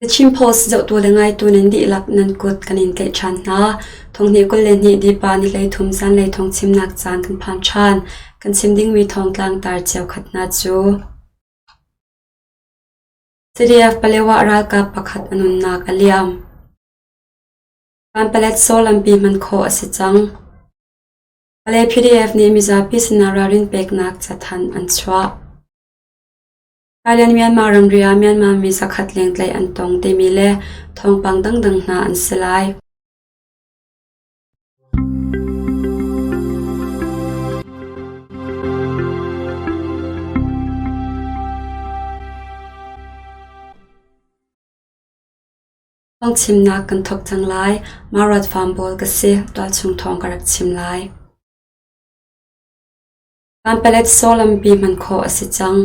The Chin Post zohtu le ngaitu nan dihlak nan kut kan in tlaih ṭhan hna. Thonghnih 22 dipa ni 13 zanlei thawngchimnak caan kan phan ṭhan. Kan chim dingmi thawngtlang tar cheukhat hna cu CDF Palewa ralkap pakhat a nunnak a liam. Kanpalet saw lampi hman khawh a si cang. Pale PDF nih mizapi sinah ralrin peknak cathanh an chuah. Thailand Myanmar ramri ah Myanmar mi zakhat leng tlaih an tong timi le thawngpang dangdang hna an si lai. Thawngchimnak kan thawk cang lai. Marat Farm Bawl ka si. Tualchung thawng ka rak chim lai. Kanpalet saw lampi hman khawh a si cang.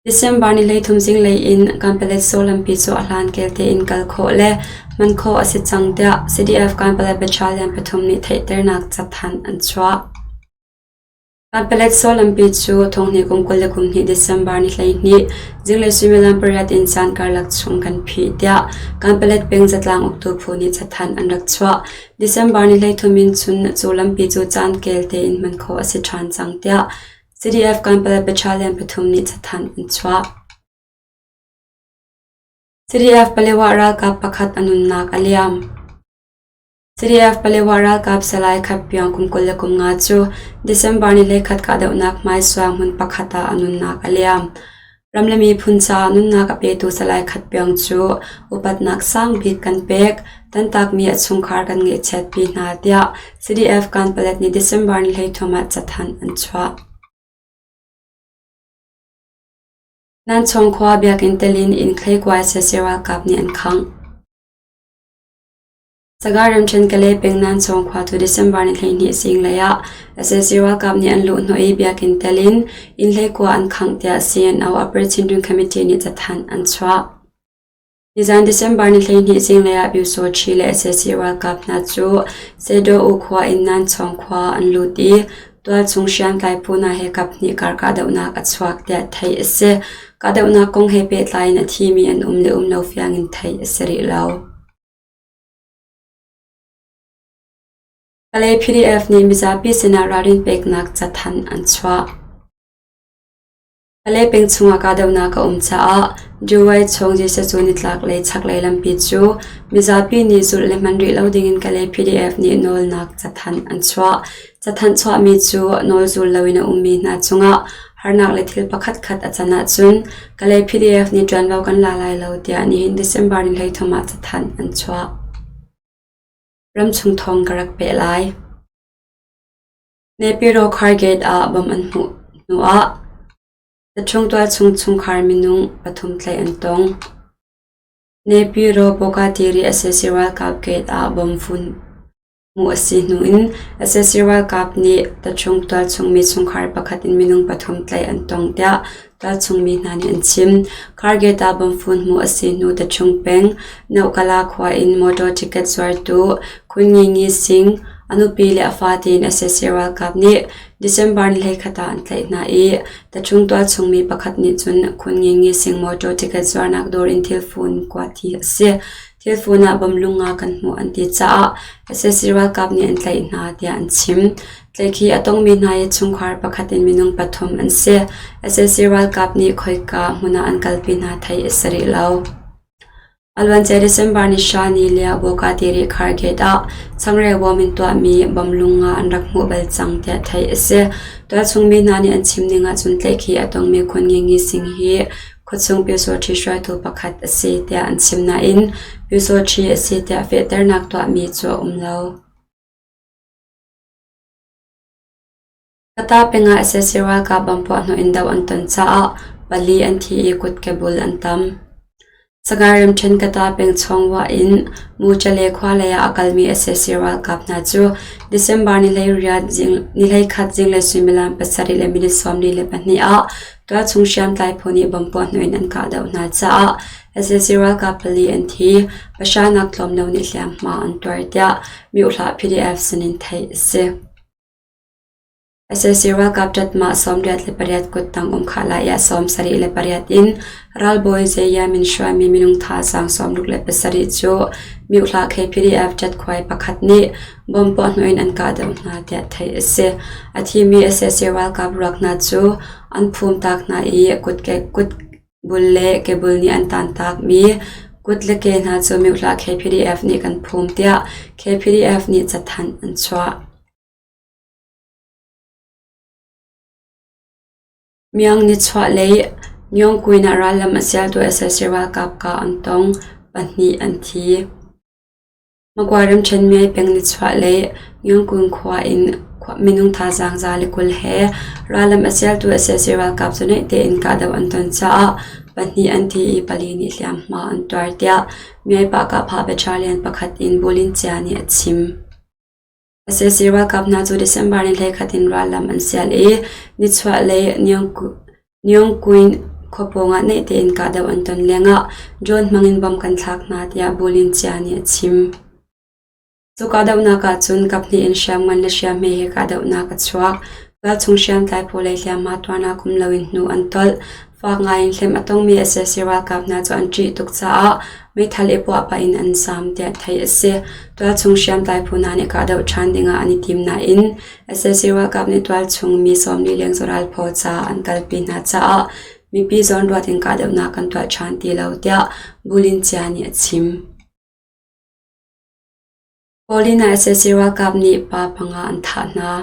December ni 13 zinglei in Kanpalet saw lampi cu a hlan kel tein kal khawh le hman khawh a si cang tiah CDF Kanpalet Battalion pathum nih theihternak cathanh an chuah. Kanpalet saw lampi cu thonghnih kum 22 December ni 12 zinglei suimilam pariat in caan karlak chung kan phih tiah Kanpalet peng zatlang uktu phu nih cathanh an rak chuah. December ni 13 in cun cu lampi cu caan kel tein hman khawh a si ṭhan cang tiah CDF Kanpalet Battalion pathum nih cathanh an chuah. CDF Palewa ralkap pakhat a nunnak a liam. CDF Palewa ralkap Salai Khat Piang kum 25 cu December ni 21 kahdohnak hmaisuang hmun pakhat ah a nunnak a liam. Ram le miphun caah nunnak a petu Salai Khat Piang cu upatnak sangbik kan pek, tantakmi a chungkhar kan ngaihchiatpi hna tiah CDF Kanpalet nih December ni 13 ah cathanh an chuah. Nanchong khua biakinn tel in inn hleikuai sac ralkap nih an khangh. Sagaing ramṭhen Kalay peng Nanchong khua cu December ni 12 zinglei ah sac ralkap nih an luhhnawh i biakinn tel in inn hleikua an khangh tiah CNO Upper Chindwin Committee nih cathanh an chuah. Nizan December ni 12 zinglei ah Pyusawṭhi le sac ralkap hna cu Sedaw-u khua in Nanchong khua an lut i tualchung hriamtlai phu hna he kaphnih kar kahdohnak a chuak tiah theih a si. Kahdohnak kong he pehtlai in a thimi an um le um lo fiang in theih a si rih lo. Kalay PDF nih mizapi sinah ralrin peknak cathanh an chuah. Kalay peng chungah kahdohnak a um caah Duwai chung Jesuh nitlak lei chaklei lampi cu mizapi nih zulh le hman rih lo dingin Kalay PDF nih nawlnak cathanh an chuah. Cathanh chuahmi cu nawl zul loin a ummi hna cungah harnak le thil pakhatkhat a can ahcun Kalay PDF nih ṭuanvo kan la lai lo tiah nihin December ni 33 ah cathanh an chuah. Ramchung thawng ka rak peh lai. Naypyidaw Khargate ah bom an hmuh hnuah Tachung tualchung chungkhar minung pathum tlaih an tong. Naypyidaw Bogati sac ralkap gate ah bom fun Hmuh a si hnu in sac ralkap nih Tachung tualchung mi chungkhar pakhat in minung pathum tlaih an tong tiah tualchung mi hna nih an chim. Khargate ah bomfun hmuh a si hnu Tachung peng Nohkala khua in motor ticket zuartu Khun Ngi Ngi Sing, a nupi le a fa tiin sac ralkap nih December ni 21 ah an tlaih hna i Tachung tualchung mi pakhat nih cun Khun Ngi Ngi Sing motor ticket zuarnak dawr in thilfun kuat hi a si. Thilfun ah bawmlung nga kan hmuh an ti caah sac ralkap nih an tlaih hna tiah an chim. Tlaihkhih a tongmi hna hi chungkhar pakhat in minung pathum an si. Sac ralkap nih khoika hmun ah an kalpi hna theih a si rih lo. A luancia December ni hra ni lio Bawka-Tiri Khargate ah changreu bawm in tuahmi bawmlung nga an rak hmuh bal cang tiah theih a si. Tualchung mi hna nih an chim ning ahcun tlaihkhih a tongmi Khun Ngi Ngi Sing hi Khuachung Pyusawṭhi hruaitu pakhat a si tiah an chim nain Pyusawṭhi a si tiah fehternak tuahmi cu a um lo. Kata peng ah sac ralkap bom puahhnawh in doh an ton caah pali an thi i kutke bul an tam. Sagaing ramṭhen Kata peng Chawngwa in Muchale khua lei ah a kalmi sac ralkap hna cu December ni 21 zinglei suimilam 7:42 ah Tualchung hriamtlai phu nih bomb puahhnawh in an kahdoh hna caah sac ralkap pali an thi, pahranak tlawm lo nih hliamhma an tuar tiah Myohlah PDF sinin theih a si. Sac ralkap ṭatmah 88 kuttang um khah lai ah 78 in ralbawi Zeya min hruaimi minung thazaang 67 cu Myohlah KPDF ṭatkhuai pakhat nih bom puahhnawh in an kahdoh hna tiah theih a si. A thimi sac ralkap ruak hna cu an phumtak hna i kutbul le kebul nih an tantakmi kut le ke hna cu Myohlah KPDF nih kan phum tiah KPDF nih cathanh an chuah. Myang nichuahlei Myongkwin ah rallam a sialtu sac ralkap kah an tong, pahnih an thi. Magwa ramṭhen Myay peng nichuahlei Myongkwin khua in minung thazaang 120 he rallam a sialtu sac ralkap cu naih tein kahdoh an ton caah pahnih an thi i pali nih hliamhma an tuar tiah Myay Pahkahphah Battalion pakhat in Bulin Cia nih a chim. Sac ralkap hna cu December ni 11 in rallam an sial i nichuahlei Nyongkwin khua pawngah naih tein kahdoh an ton lengah drone hmangin bom kan thlak hna tiah Bulin Cia nih a chim. Cu kahdohnak ah cun kaphnih in hriamngan le hriamhme he kahdohnak a chuak. Tualchung hriamtlai phu lei hliamhma tuarnak um loin hnu an tolh. Faak ngaiin hlem a tongmi sac ralkap hna cu an ṭih tuk caah meithal i puah pah in an zaam tiah theih a si. Tualchung hriamtlai phu hna nih kahdoh ṭhan dingah an i tim nain sac ralkap nih tualchung mi 40 leng cu ralphaw caah an kalpi hna caah mipi zawnruat in kahdohnak kan tuah ṭhan ti lo tiah Bulin Cia nih a chim. Paulina sac ralkap nih pa panga an thah hna.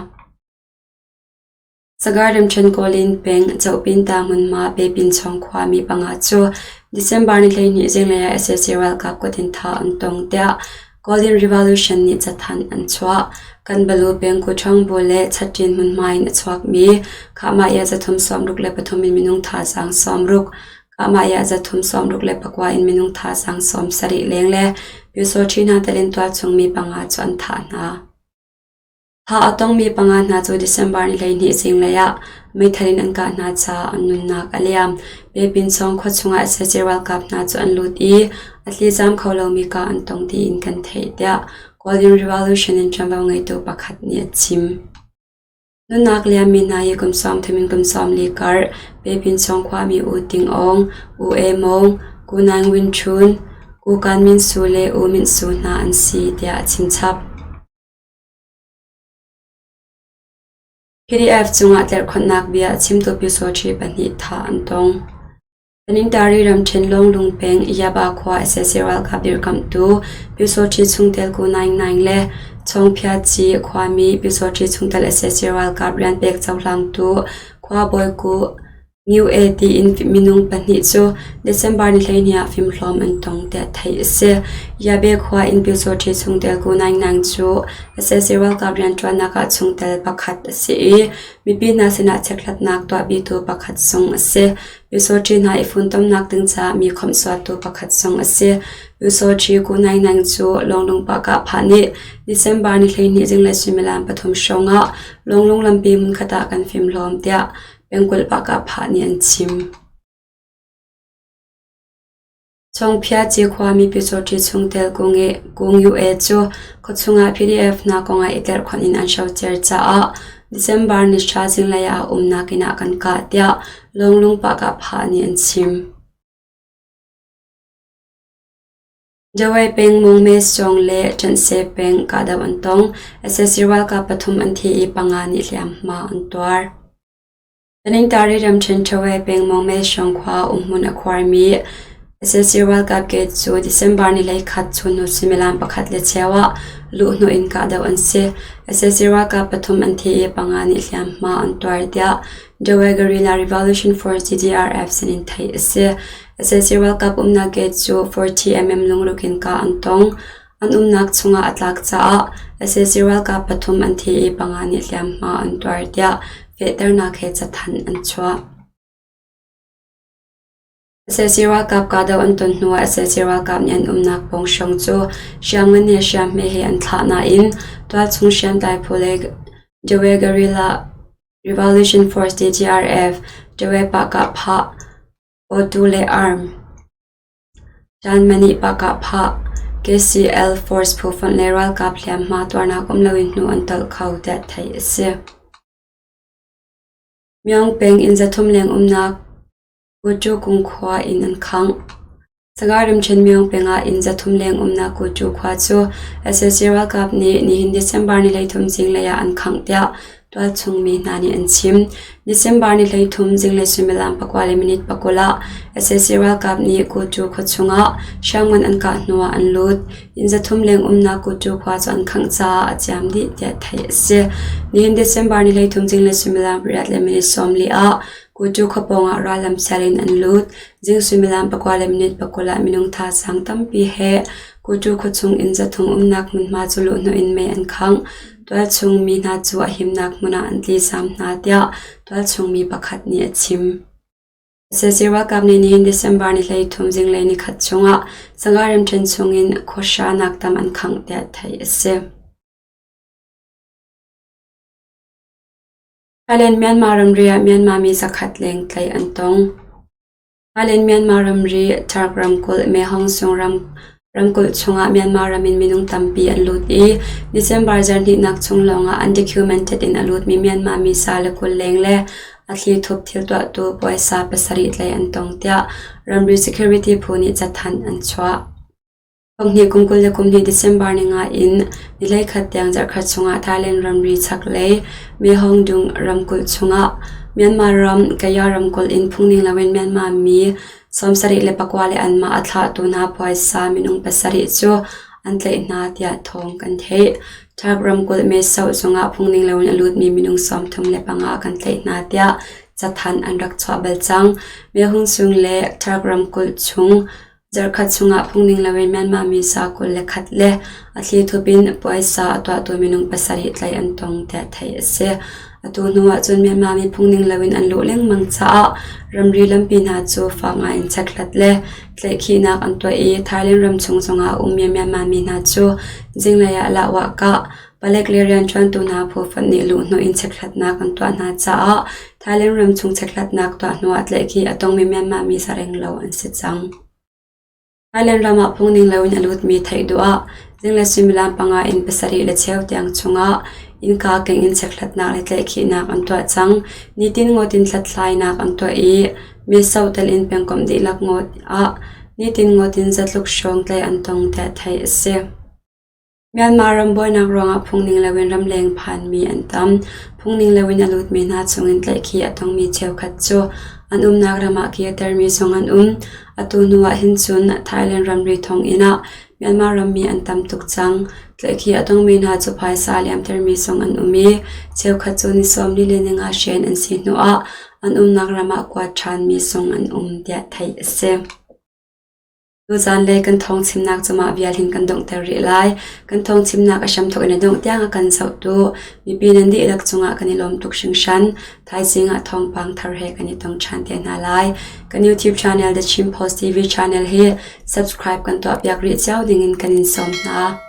Sagar ramṭhen Kawlin peng Cohpinta hmunhma Pepinchawng khuami panga cu December ni 12 zinglei ah sac ralkap kut in thah an tong tiah Kawlin Revolution nih cathanh an chuah. Kanbalu peng Kuṭhangbu le Chatṭin hmunhma in a chuakmi Khahmah 363 in minung thazaang 60, Khahmah 369 in minung thazaang 70 leng le Pyusawṭhi hna tel in tualchung mi panga cu an thah hna. Thah a tongmi panga hna cu December ni 12 zinglei ah meithal in an kah hna caah an nunnak a liam. Pepinchawng khua chungah sac ralkap hna cu an lut i a tlizaam kho lomi kah an tong tiin kan theih tiah Kawlin Revolution in ṭuanvo ngeitu pakhat nih a chim. Nunnak liammi hna hi kum 30 in kum 40 kar Pepinchawng khuami U Ting Aung, U E Mawng, Ku Naing Win Htun, Ku Kan Min Su le U Minh Su hna an si tiah a chimchap. PDF cungah tlerhkhonhnak bia a chimtu Pyusawṭhi pahnih thah an tong. Tanintari ramṭhen Lawnglung peng Yaba khua sac ralkap dirkamhtu Pyusawṭhi chungtel Ku Naing Naing le Chawngphiaci khuami Pyusawṭhi chungtel sac ralkap rianpek cohlangtu khuabawi Ku Niue tiin minung pahnih cu December ni 12 ah fimhlawm an tong tiah theih a si. Yabe khua in Pyusawṭhi chungtel Ku Naing Naing cu sac ralkap rianṭuannak ah chungtel pakhat a si i mipi hna sinah chekhlatnak tuahpitu pakhat zong a si. Pyusawṭhi hna i funtomnak ding caah mi khawmhsuattu pakhat zong a si. Pyusawṭhi Ku Naing Naing cu Lawnglung Pahkahphah nih December ni 12 zinglei suimilam pathum hrawng ah Lawnglung lampi hmunkhat ah kan fimhlawm tiah Pengkulh Pahkahphah nih an chim. Chawngphiaci khuami Pyusawṭhi chungtel Kung Yue cu khuachung ah PDF hna kongah i tlerhkhonh in an hrocer caah December ni hra zinglei ah umnak inn ah kan kah tiah Lawnglung Pahkahphah nih an chim. Dawei peng Mungme Sawng le Ṭanhse peng kahdoh an tong. Sac ralkap pathum an thi i panga nih hliamhma an tuar. Taningtari ramṭhen Ṭhawei peng Mungme Sawng khua umhmun a khuarmi sac ralkap gate cu December ni 11 chunhnu suimilam pakhat le cheu ah luhhnawh in kahdoh an si. Sac ralkap pathum an thi i panga nih hliamhma an tuar tiah Dawei Guerrilla Revolution Force DDRF sinin theih a si. Sac ralkap umnak gate cu 40mm lungruk in kah an tong. An umnak chungah a tlak caah sac ralkap pathum an thi i panga nih hliamhma an tuar tiah fehternak he cathanh an chuah. Sac ralkap kahdoh an ton hnuah sac ralkap nih an umnak pawng hrawng cu hriamngan he hriamhme he an thlah nain tualchung hriamtlai phu le Dawei Guerrilla Revolution Force DGRF, Dawei Pahkahphah Awtu le Arm Ṭanmani Pahkahphah KCL Force phu fonh le ralkap hliamhma tuarnak um loin hnu an tolh kho tiah theih a si. Myaung peng inn 300 leng umnak Kutu Kung khua inn an khangh. Sagaing ramṭhen Myaung peng ah inn 300 leng umnak Kutu khua cu sac ralkap nih nihin December ni 13 zinglei ah an khangh tiah tualchung mi hna nih an chim. December ni 13 zinglei suimilam 9 le minute 20 ah sac ralkap nih Kutu khua chungah hriamngan an kah hnuah an lut. Inn 300 leng umnak Kutu khua cu an khangh caah a ciam dih tiah theih a si. Nihin December ni 13 zinglei suimilam 8 le minute 40 ah Kutu khua pawngah rallam sial in an lut. Zing suimilam 9 le minute 20 ah minung thazaang tampi he Kutu khuachung inn 300 umnak hmunhma cu luhhnawh in mei an khangh. Tualchung mi hna cu a himnak hmun ah an tlizaam hna tiah tualchung mi pakhat nih a chim. Sac ralkap nih nihin December ni 13 zinglei nikhat chungah Sagaing ramṭhen chungin khuahra nak tam an khangh tiah theih a si. Thailand Myanmar ramri ah Myanmar mi 100 leng tlaih an tong. Thailand Myanmar ramri Turk ramkulh Mehong sung ramkulh chungah Myanmar ram in minung tampi an lut i December zarhhnihnak chung lawngah undocumented in a lutmi Myanmar mi sa le 20 leng le a thlithup thil tuahtu puaisa pasarih tlaih an tong tiah ramri security phu nih cathanh an chuah. Thonghnih kum 22 December ni nga in ni 11 tiang zarhkhat chungah Thailand ramri chaklei Mehongdung ramkulh chungah Myanmar ram Kaya ramkulh in phungning loin Myanmar mi 74 le anmah a thlahtu hna puaisa minung pasarih cu an tlaih hna tiah thawng kan theih. Thak ramkulh Mesoh zungah phungning loin a lutmi minung 35 kan tlaih hna tiah cathanh an rak chuah bal cang. Mehungsung le Thak ramkulh chung Zarhkhat chungah phungning loin Myanmar mi sa 21 le a thlithup in puaisa a tuahtu minung pasarih tlaih an tong tiah theih a si. Atu hnu ahcun Myanmar mi phungning loin an luh lengmang caah ramri lampi hna cu fak ngaiin chekhlat le tlaihkhihnak an tuah i Thailand ramchung zongah a ummi Myanmar mi hna cu zinglei ah lahwah kah, palek le rianṭuantu hna phu fonh nih luhhnawh in chekhlatnak an tuah hna caah Thailand ramchung chekhlatnak tuah hnuah tlaihkhih a tongmi Myanmar mi sarenglo an si cang. Thailand ram ah phungning loin a lutmi theih duh ah zinglei suimilam panga in pasarih le cheu tiang chungah innka keng in chekhlatnak le tlaihkhihnak an tuah cang. Nitin ngawt in hlathlainak an tuah i Miso tel in pengkomh dihlak ngawt ah nitin ngawt in zatluk hrawng tlaih an tong tiah theih a si. Myanmar ram buainak ruangah phungning loin ramleng phanmi an tam. Phungning loin a lutmi hna chungin tlaihkhih a tongmi cheukhat cu an umnak ram ah kirtermi zong an um. Atu hnu ah hin cun Thailand ramri thonginn ah Myanmar rammi an tam tuk cang. Tlaihkhih a tongmi hna cu phaisa liamtermi zong an um i cheukhat cu ni 45 hren an si hnuah an umnak ram ah kuat ṭhanmi zong an um tiah theih a si. Tuzanlei kan thawngchimnak cu mah vial hin kan donghter rih lai. Kan thawngchimnak a hramthawk in a dongh tiang a kan zohtu mipi nan dihlak cungah kan i lawm tuk hringhran. Thaizing ah thawngpang thar he kan i tong ṭhan te hna lai. Kan YouTube channel The Chin Post TV channel hi subscribe kan tuahpiak rih cio dingin kan in sawm hna.